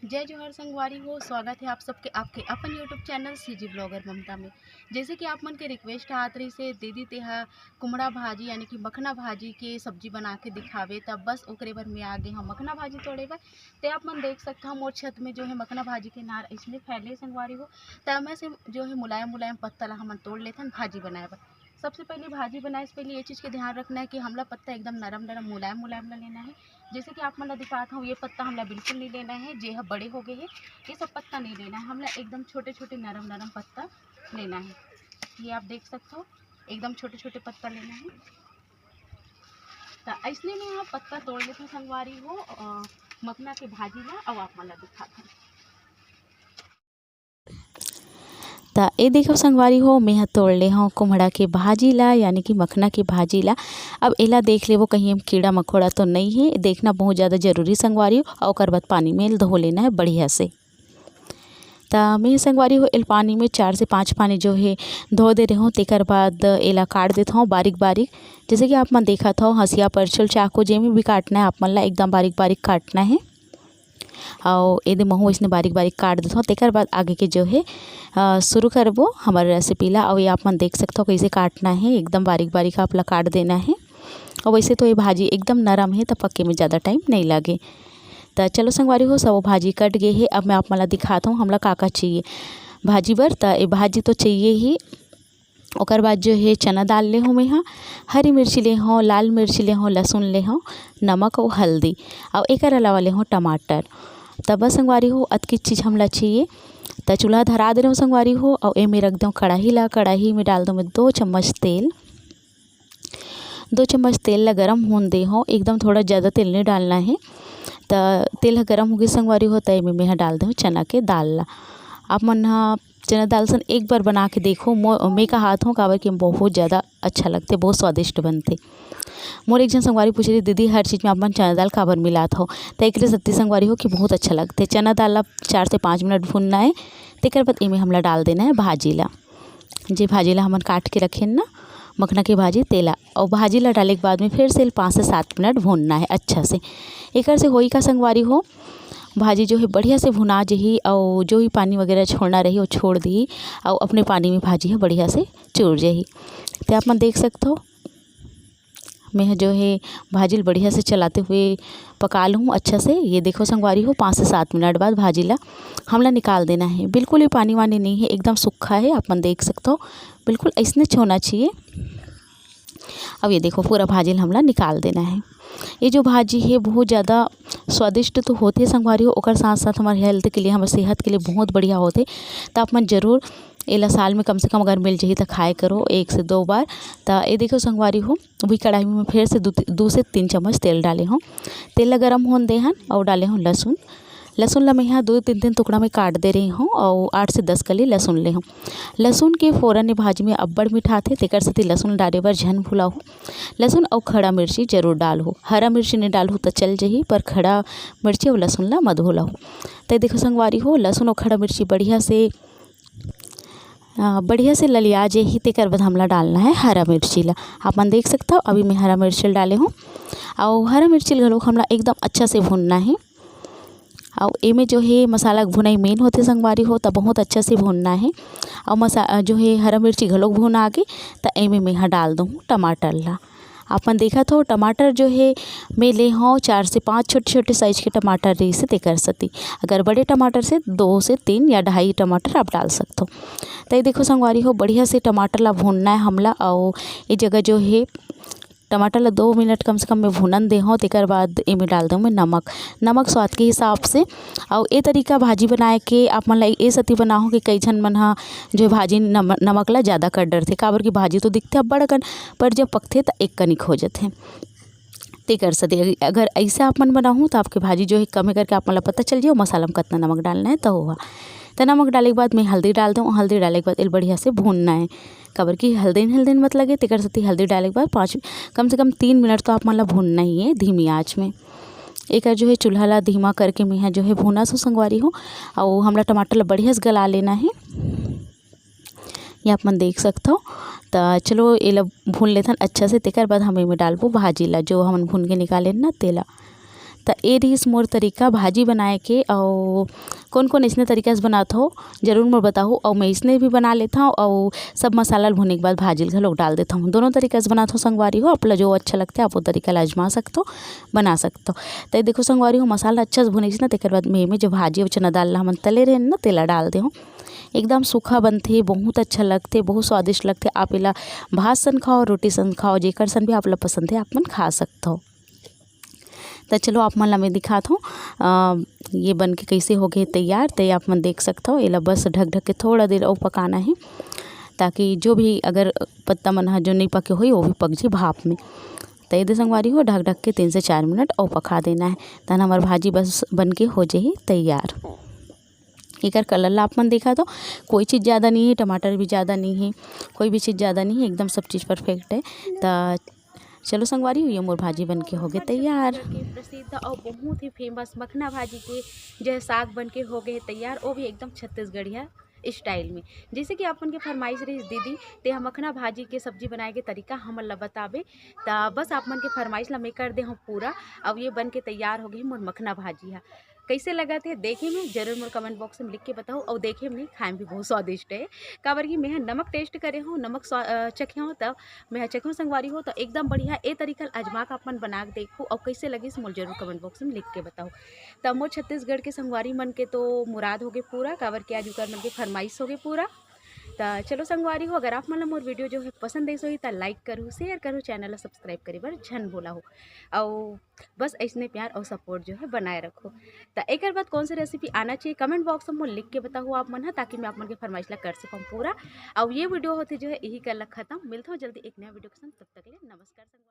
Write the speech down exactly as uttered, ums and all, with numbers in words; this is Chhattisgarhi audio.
जय जोहार संगवारी हो, स्वागत है आप सबके आपके अपन YouTube चैनल सीजी ब्लॉगर ममता में। जैसे कि आप मन के रिक्वेस्ट आत रहिस हे, "दीदी तेहा कुम्हड़ा भाजी यानी कि मखना भाजी के सब्जी बना के दिखावे," तब बस ओकरे बर मैं आ गे हूँ मखना भाजी तोड़े बर। ते आप मन देख सकत हव मोर छत में जो है मखना भाजी के नार इसने फैले संगवारी हो। त मैं से जो है मुलायम मुलायम पत्ता ला हमन तोड़ लेथन भाजी बनाए बर। सबसे पहले भाजी बनाए से पहले ये चीज़ के ध्यान रखना है कि हमला पत्ता एकदम नरम नरम मुलायम मुलायम ला लेना है। जैसे कि आप मन ला दिखात हूँ, ये पत्ता हमला बिल्कुल नहीं लेना है, जे ह बड़े हो गए हैं, ये सब पत्ता नहीं लेना है। हमला एकदम छोटे छोटे नरम नरम पत्ता लेना है। ये आप देख सकते हो, एकदम छोटे छोटे पत्ता लेना है। तो ऐसने में आप पत्ता तोड़ लेते संगवारी हो, अ, मखना के भाजी ला, अब आप मन ला दिखात हूँ। त ए देखो संगवारी हो, मेंह तोड़ ले हव कुम्हड़ा के भाजी ला, यानी कि मखना के भाजी ला। अब एला देख लेबो, कहीं एम कीड़ा मकोड़ा तो नइ हे। देखना बहुत ज़्यादा जरूरी संगवारी हो। अउ ओकर बाद पानी में धो लेना है बढ़िया से। त मैं संगवारी हो, एल पानी में चार से पाँच पानी जो है धो दे रहे हो। तेकर बाद एला काट देत हव बारीक बारीक। जैसे कि आप मन देखत हव, हंसिया, परछुल, चाकू, जेमे भी काटना है आप मन ला, एकदम बारीक बारीक काटना है। अउ एदे महू इसने बारीक बारीक काट देथव। तेकर बाद आगे के जो है, अ, शुरू करबो हमर रेसिपी ला। अउ ये आप मन देख सकथव, कैसे काटना है, एकदम बारीक बारीक आप ला काट देना है। अउ वैसे तो ये भाजी एकदम नरम है, त पके में ज़्यादा टाइम नहीं लागे। त चलो संगवारी हो, सब भाजी कट गे हे। अब मैं आप मन ला दिखात हूँ, हमला का का चाहिए भाजी बर। त ये भाजी तो चाहिए ही। ओकर बाद जो है चना दाल ले हव मेंह, हरी मिर्ची ले हव, लाल मिर्ची ले हव, लहसुन ले हव, नमक अउ हल्दी, अउ एकर अलावा ले हव टमाटर। त बस संगवारी हो, अतकी चीज हमला चाहिए। त चूल्हा धरा दे रहे हो संगवारी हो, अउ एमे रख देव कढ़ाई ला। कढ़ाई में डाल देव मैं दो चम्मच तेल। दो चम्मच तेल ला गरम होन दे हव, एकदम थोड़ा ज़्यादा तेल नहीं डालना है। त तेल ह गरम होगे संगवारी हो, त एमे मेंह डाल देव चना के दाल ला। आप मन ह चना दाल सन एक बार बना के देखो। मो-, मैं कहात हव, काबर कि बहुत ज़्यादा अच्छा लगथे, बहुत स्वादिष्ट बनथे। मोर एक झन संगवारी पूछ रही, "दीदी, हर चीज में आप मन चना दाल काबर मिलात हव?" त एकरे सेती संगवारी हो कि बहुत अच्छा लगथे। चना दाल ला चार से पाँच मिनट भूनना है, तेकर बाद एमे हमला डाल देना है भाजी ला। जे भाजी ला हमन काट के रखेन ना, मखना के भाजी, तेला, अउ भाजी ला डाले के बाद में फिर से पाँच से सात मिनट भूनना है अच्छा से। एकर से होई का संगवारी हो, भाजी जो है बढ़िया से भुना जही, अउ जो भी पानी वगैरह छोड़ना रही, वो छोड़ दी, अउ अपने पानी में भाजी है बढ़िया से चूर जही। ते आप मन देख सकत हो, मैं जो है भाजी ल बढ़िया से चलाते हुए पका लूँ अच्छा से। ये देखो संगवारी हो, पाँच से सात मिनट बाद भाजी ला हमला निकाल देना है। बिल्कुल भी पानी वानी नहीं है, एकदम सूखा है, आप मन देख सकते हो, बिल्कुल ऐसने होना चाहिए। अब ये देखो, पूरा भाजी ल हमला निकाल देना है। ये जो भाजी है बहुत ज़्यादा स्वादिष्ट तो होथे संगवारी हो, ओकर साथ साथ हमारे हेल्थ के लिए, हमारे सेहत के लिए बहुत बढ़िया होथे। त आप मन जरूर एला साल में कम से कम अगर मिल जाही त खाए करो एक से दो बार। त ये देखो संगवारी हो, वही कढ़ाई में फिर से दू, दू से तीन चम्मच तेल डाले हव। तेल ला गरम होन दे हन अउ डाले हव लहसुन। लहसुन ला मैं यहाँ दो तीन तीन टुकड़ा में काट दे रही हूँ अउ आठ से दस कली लहसुन ले हूँ। लहसुन के फोरन ए भाजी में अब्बड़ मिठाथे, तेकर सेती लहसुन डाले बर झन भुलाहू। लहसुन अउ खड़ा मिर्ची जरूर डालहू। हरा मिर्ची नहीं डालहू त चल जही, पर खड़ा मिर्ची अउ लहसुन ला मत भुलाहू। त देखो संगवारी हो, लहसुन अउ खड़ा मिर्ची बढ़िया से, अ, बढ़िया से ललिया जेही, तेकर बाद हमला डालना है हरा मिर्ची ला। आप मन देख सकत हो, अभी मैं हरा मिर्ची ला डाले हूँ। अउ हरा मिर्ची ला घलोक हमला एकदम अच्छा से भूनना है। अउ एमे जो है मसाला के भुनाई मेन होथे संगवारी हो, त बहुत अच्छा से भूनना है। अउ मसा-, जो है हरा मिर्ची घलोक भुना गे, त एमे मेंहा डाल दूँ टमाटर ला। आप मन देखत हो, टमाटर जो है मैं ले हव चार से पाँच छोटे-छोटे साइज के टमाटर रहिसे, तेकर सेती। अगर बड़े टमाटर से दो से तीन या ढाई टमाटर आप डाल सकत हो। त ये देखो संगवारी हो, बढ़िया से टमाटर ला भूनना है हमला। अउ ये जगह जो है टमाटर ला दो मिनट कम से कम मैं भूनन दे हव, तेकर बाद एमे डाल दूँ मैं नमक। नमक स्वाद के हिसाब से। अउ ए तरीका भाजी बनाए के आप मन ला ए सेती बनाहूँ कि कई झन मन ह जो भाजी नम-, नमक ला ज़्यादा कर डरथे, काबर कि भाजी तो दिखथे अब्बड़ अकन, पर जब पकथे त एक कनिक हो जथे। तेकर सेती अगर ऐसे आप मन बनाहू त आपके भाजी जो है कमे करके आप मन ला पता चल जाए मसाला में कितना नमक डालना है। त होहा, त नमक डाले के बाद मैं हल्दी डाल दूँ। हल्दी डाले के बाद एल बढ़िया से भूनना है, काबर कि हल्दीन हल्दीन मत लगे, तेकर सेती हल्दी डाले के बाद पाँच, कम से कम तीन मिनट तो आप मन ला भूनना ही है धीमी आँच में। एकर जो है चूल्हा ला धीमा करके मेंहा जो है भूना सो संगवारी हो। अउ हमला टमाटर ला बढ़िया से गला लेना है। ये आप मन देख सकत हो। त चलो एला भून लेथन अच्छा से, तेकर बाद हम एमे डालबो भाजी ला, जो हमन भून के निकाले ना तेला। त ए रिहिस मोर तरीका भाजी बनाए के। अउ कोन कोन इसने तरीका से बनात हो, जरूर मोर बताहू। अउ मैं इसने भी बना लेत हूँ, अउ सब मसाला ल भुने के बाद भाजी ल घलोक डाल देत हूँ। दोनों तरीका से बनात हूँ संगवारी हो, आप ला जो अच्छा लगथे आप वो तरीका ला आजमा सकथो, बना सकथो। त ये देखो संगवारी हो, मसाला अच्छा से भुने ना, तेकर बाद में, में जो भाजी अउ चना दाल ला हमन तले रहे ना, तेला डाल दे हूँ। एकदम सूखा बनथे, बहुत अच्छा लगथे, बहुत स्वादिष्ट लगथे। आप एला भात सन खाओ, रोटी सन खाओ, जेकर सन भी आप ला पसंद है, आप मन खा सकथो। त चलो, आप मन ला मैं दिखात हूँ, अ, ये बन के कैसे हो गए तैयार। त ये आप मन देख सकथो, एला बस ढक ढक के थोड़ा देर अउ पकाना है, ताकि जो भी अगर पत्ता मन ह जो नहीं पके होई, वो भी पक जी भाप में। त ये दे संगवारी हो, ढक ढक के तीन से चार मिनट अउ पका देना है, तहन हमर भाजी बस बन के हो जाही तैयार। एकर कलर ला आप मन देखा तो कोई चीज़ ज़्यादा नहीं है, टमाटर भी ज़्यादा नहीं है, कोई भी चीज़ ज़्यादा नहीं है, एकदम सब चीज़ परफेक्ट है। त चलो संगवारी हो, ये मोर भाजी बन के हो गए तैयार। छत्तीसगढ़ के प्रसिद्ध और बहुत ही फेमस मखना भाजी के जो है साग बन के हो गए तैयार, वो भी एकदम छत्तीसगढ़िया स्टाइल में। जैसे कि आप मन के फरमाइश रही दीदी, ते हम मखना भाजी के सब्जी बनाए के तरीका हमन ला बताबे, त बस आप मन के फरमाइश ला मैं कर दे हूँ पूरा। अब ये बन के तैयार हो गई मोर मखना भाजी हा। कैसे लगत हे देखे में जरूर मोर कमेंट बॉक्स में लिख के बताओ, और देखे में नहीं, खाए में भी बहुत स्वादिष्ट है। काबर कि मैं ह नमक टेस्ट करे हूँ, नमक स्वा-, अ, चखे हूँ, त मैं ह चखे हूँ संगवारी हो, त एकदम बढ़िया। ए तरीका ल आजमा के आप मन बना के देखो, और कैसे लगिस मोर जरूर कमेंट बॉक्स में लिख के बताओ। त मोर छत्तीसगढ़ के संगवारी मन के तो मुराद हो गए पूरा, काबर कि आज उकर मन के फरमाइश हो गए पूरा। त चलो संगवारी हो, अगर आप मन ला मोर वीडियो जो है पसंद आइस होही, त लाइक करू, शेयर करू, चैनल ला सब्सक्राइब करे बर झन भूला हो। अउ बस ऐसने प्यार और सपोर्ट जो है बनाए रखो। त एकर बाद कौन सी रेसिपी आना चाहिए, कमेंट बॉक्स में मोर लिख के बताओ आप मन ह, ताकि मैं आप मन के फरमाइश ला कर सकूँ पूरा। अउ ये वीडियो होती जो है यही कर ला खत्म। मिलता हूँ जल्दी एक नया वीडियो के साथ, तब तक ले नमस्कार संगवारी।